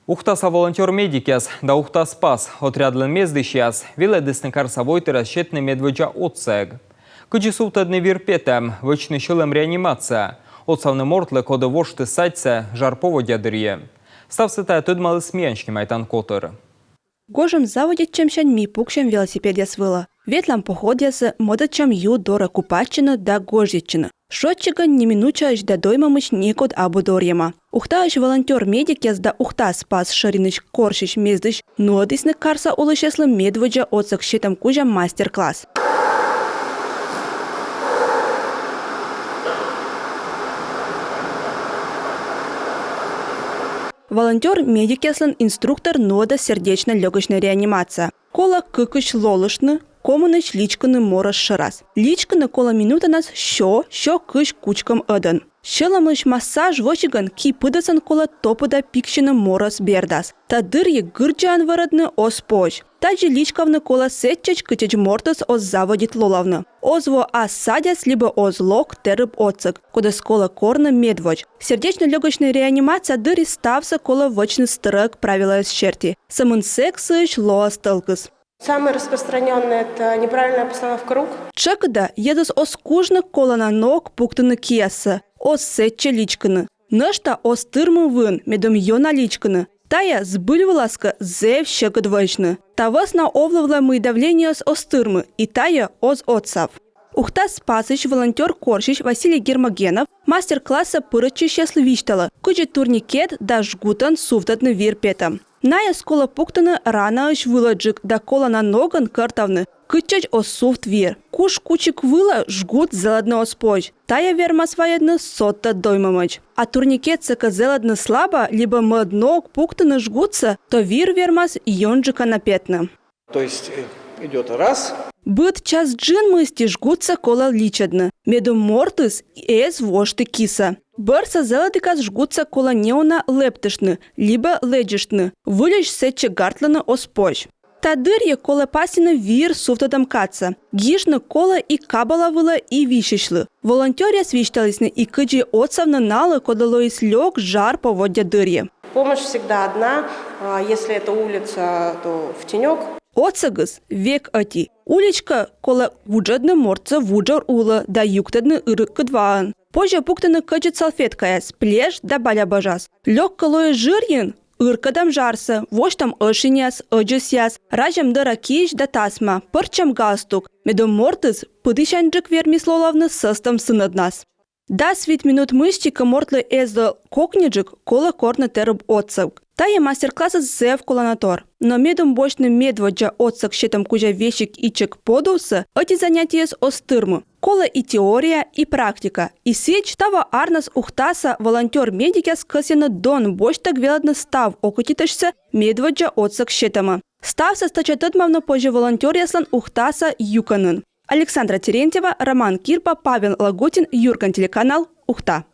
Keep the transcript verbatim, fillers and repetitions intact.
Ухтаса волонтёр-медикъяс да «Ухта-Спас» отрядлӧн мездысьяс велӧдісны карса войтырӧс сетны медводдза отсӧг. Кыдзи сувтӧдны вир петӧм, вӧчны сьӧлӧм реанимация, отсавны мортлы, коді воштіс садьсӧ жар поводдя дырйи. Ставсӧ тайӧ тӧдмаліс миян снимайтан котыр. Гожӧм заводитчӧмсянь ми пуксям велосипедъяс вылӧ, ветлам походъясӧ, мӧдӧдчам ю дорӧ купайтчыны да гожйӧдчыны. Шойччигӧн неминучаысь да доймӧмысь некод абу дорйӧма. Ухтаысь волонтёр-медикъяс да «Ухта-Спас» шӧринысь корсьысь мездысь нуӧдісны карса олысьяслы медводдза отсӧг сетӧм кузя мастер-класс. Волонтёр-медикъяслӧн инструктор нуӧдӧ сердечно-лёгочнӧй реанимация. Колӧ кыкысь лолыштны, комынысь личкыны морӧс шӧрас. Личкыны колӧ минутанас сё, сё кызь кучкӧм ӧдӧн. Сьӧлӧмлысь массаж вӧчигӧн ки пыдӧсӧн колӧ топыда пиксьыны морӧс бердас. Та дырйи гырддзаӧн вӧрӧдны оз позь. Тадзи личкавны колӧ сэтчӧдз, кытчӧдз мортыс оз заводит лолавны, оз во ас садяс либӧ оз лок тэрыб отсӧг, кодӧс колӧ корны медводз. Сердечно-лёгочнӧй реанимация дырйи ставсӧ колӧ вӧчны стрӧг правилаяс серти. Сӧмын сэк сыысь лоас тӧлкыс. Самое распространённое — это неправильная постановка рук. Тшӧкыда йӧзыс оз кужны колана ног пуктыны кияссӧ, оз сэтчӧ личкыны. Нӧшта оз тырмы вын, медым ёна личкыны. Тайӧ збыль вылас кӧ, зэв сьӧкыд вӧчны. Та вӧсна овлывлӧ, мый давлениеыс оз тырмы, и тайӧ оз отсав. «Ухта-Спасысь» волонтёр корсьысь Василий Гермогенов мастер-классӧ пырӧдчысьяслы висьталӧ, кыдзи турникет да жгутӧн сувтӧдны вир петӧм. Найӧс колӧ пуктыны ранаысь вылӧджык да колана ногӧн кӧртавны, кытчӧдз оз сувт вир. Куш кучик вылӧ жгут зэлӧдны оз позь. Тайӧ вермас вайӧдны содтӧд доймӧмӧдз. А турникетсӧ кӧ зэлӧдны слаба либӧ мӧд ног пуктыны жгутсӧ, то вир вермас ёнджыка на петны. То есть, э, идёт раз. Быд час джын мысти жгутсӧ колӧ личӧдны, медым мортыс эз вошты кисӧ. Бӧрсӧ зэлӧдігас жгутсӧ колӧ неуна лэптыштны либӧ лэдзыштны, выльысь сэтчӧ гартлыны оз позь. Та дырйи колӧ пасйыны вир сувтӧдӧм кадсӧ. Гижны колӧ и кабала вылӧ, и висьысьлы. Волонтёръяс висьталісны и кыдзи отсавны налы, кодлы лоис лёк жар поводдя дырйи. Помощь всегда одна, а если это улица, то в тенёк. Отсӧгыс век ӧти. Улич кӧ, колӧ вуджӧдны мортсӧ вуджӧр улӧ да юктӧдны ыркыд ваӧн. Позьӧ пуктыны кӧдзыд салфеткаяс плеш да балябӧжас. Лёк кӧ лои жырйын, ыркӧдам жарсӧ, восьтам ӧшиньяс, ӧдзӧсъяс, разям дӧра кизь да тасма, пӧрччам галстук, медым мортыс пыдісяньджык вермис лолавны сӧстӧм сынӧднас. Дас вит минут мысти кӧ мортлы эз ло кокньыджык, колӧ корны тэрыб отсӧг. Тайӧ мастер-классыс зэв коланатор. Но медым босьтны медводдза отсӧг сетӧм кузя весиг ичӧт подувсӧ, ӧти занятиеыс оз тырмы. Колӧ и теория, и практика. И сідз, таво арнас Ухтаса волонтёр-медикъяс кӧсйӧны дон босьттӧг велӧдны став окотитыштсӧ медводдза отсӧг сетӧмӧ. Ставсӧ стӧча тӧдмавны позьӧ волонтёръяслӧн Ухтаса юкӧнын. Александра Терентьева, Роман Кирпа, Павел Лагутин, «Юрган» телеканал, Ухта.